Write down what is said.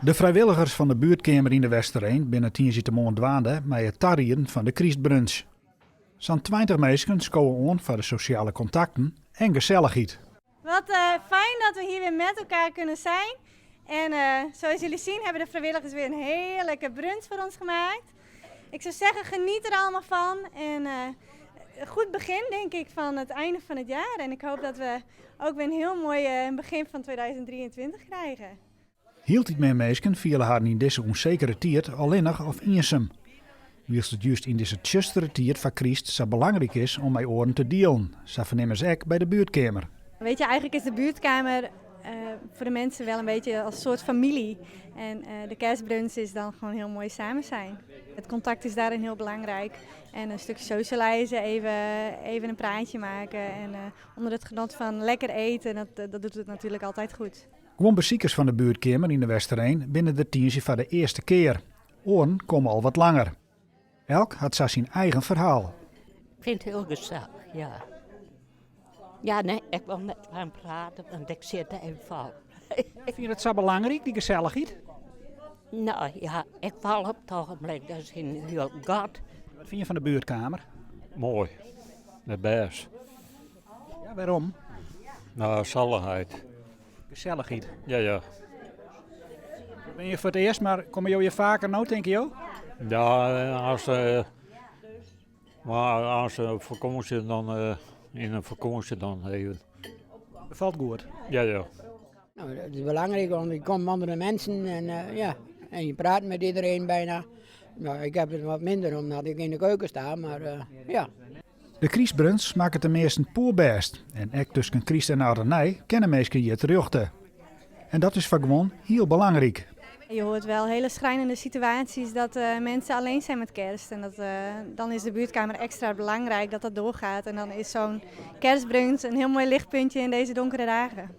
De frijwilligers fan de buertkeamer yn De Westereen binne tiisdeitemoarn dwaande mei it tarieden fan de krystbrunch. Sa'n 20 minsken skowe oan foar de sosjale kontakten en gesellichheid. Wat fijn dat we hier weer met elkaar kunnen zijn. En zoals jullie zien hebben de vrijwilligers weer een heerlijke brunch voor ons gemaakt. Ik zou zeggen, geniet er allemaal van. En een goed begin, denk ik, van het einde van het jaar. En ik hoop dat we ook weer een heel mooi begin van 2023 krijgen. Hieltyd mear minsken fiele harren yn dizze ûnsekere tiid allinnich of iensum. Wylst it just yn dizze tsjustere tiid foar kryst sa belangryk is om mei oaren te dielen, sa fernimme se ek by de buertkeamer. Weet je, eigenlijk is de buurtkamer voor de mensen wel een beetje als soort familie. En de kerstbrunch is dan gewoon heel mooi samen zijn. Het contact is daarin heel belangrijk. En een stukje socializen, even een praatje maken. En onder het genot van lekker eten, dat doet het natuurlijk altijd goed. Guon besikers fan de buertkeamer yn De Westereen binne der tiisdei foar de earste kear. Oaren komme al wat langer. Elk hat sa syn eigen ferhaal. Ik fyn it hiel gesellich, ja. Ja, nee, ik wol net lang prate, want ik sit even fol. Fine je it sa belangryk, dy gesellichheid? No ja, ik fal op it ogenblik dus yn in hiel gat. Wat fine je fan de buertkeamer? Moai, net bêst. Ja, wêrom? No, gesellichheid. Gesellichheid? Ja. Binne je foar it earst, mar komme jo hjir faker no, tinke jo? Ja, as, mar as fakânsje dan, yn in fakânsje dan even. Befalt goed? Ja. No, dat is belangrijk, want je komt andere mensen en ja, en je praat met iedereen bijna. No, ik heb het wat minder omdat ik in de keuken sta, maar ja. De krystbrunch smakket de measten poerbêst en ek tusken kryst en âld en nij kinne minsken hjir terjochte. En dat is foar guon hiel belangryk. Je hoort wel hele schrijnende situaties dat mensen alleen zijn met kerst. En dan is de buurtkamer extra belangrijk dat dat doorgaat. En dan is zo'n kerstbrunch een heel mooi lichtpuntje in deze donkere dagen.